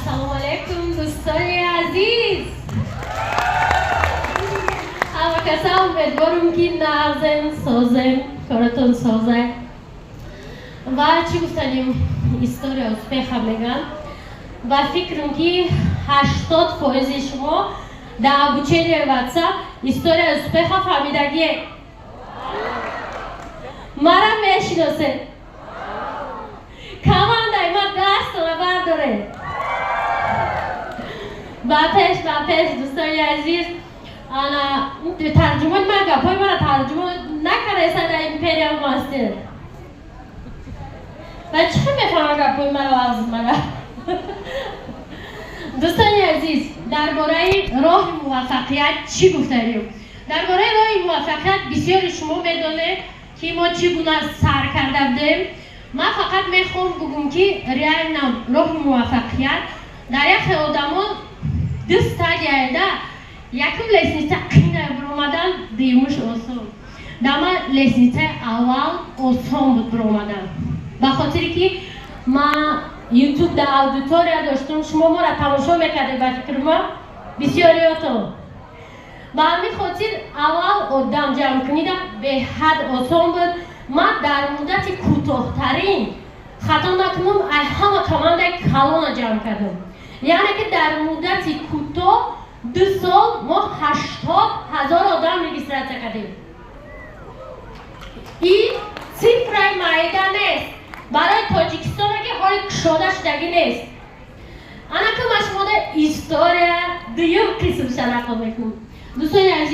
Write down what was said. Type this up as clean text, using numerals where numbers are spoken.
Ассалому алайкум, дӯстони азиз. Ҳама каса, умедворам, ки нағзем, созем, коратон созе. Ва чӣ гуфтанем, история успеха меган. Ба фикрам, ки 80 фоизи шумо дар обучение WhatsApp история успеха фаҳмидагие. Мара мешиносед. Командаи ма дастона бардоред. Ба пеш, ба пеш, дӯстони азиз. Ана тарҷумони ман гапҳои мара тарҷума накардаеса дар Империя Мастер. Ва чӣ хел мефаҳмам гапҳои маро аз мара? Дӯстони азиз, дар бораи роҳи муваффақият чӣ гуфтанем? Дар бораи роҳи муваффақият бисёри шумо медонед, ки мо чӣ гуна сар карда будем. Ман фақат мехоҳам бугум, ки реально роҳи муваффақият дар як хел одамо ду стадияеда: якум лестница қина биромадан, дуюмуш осон. Дар ман лестницаи аввал осон буд биромадан, ба хотире ки ман Ютуб дар аудитория доштум, шумо моро тамошо мекардед, ба фикри ман, бисёриётон. Ба ҳамин хотир аввал одам ҷамъ кунидам беҳад осон буд. Ман дар муддати кӯтоҳтарин, хато накунам, ай ҳама командаи калона ҷамъ кардам. Яъне ки дар муддати кӯтоҳ, 2 сол, мо 80 000 одам регистрация кардем. Ин цифраи майда нест барои Тоҷикистоне, ки ҳоли кушода шудагӣ нест. Ана ки ман шумода история дуюм қисмша нақл мекунам, дӯстони азиз.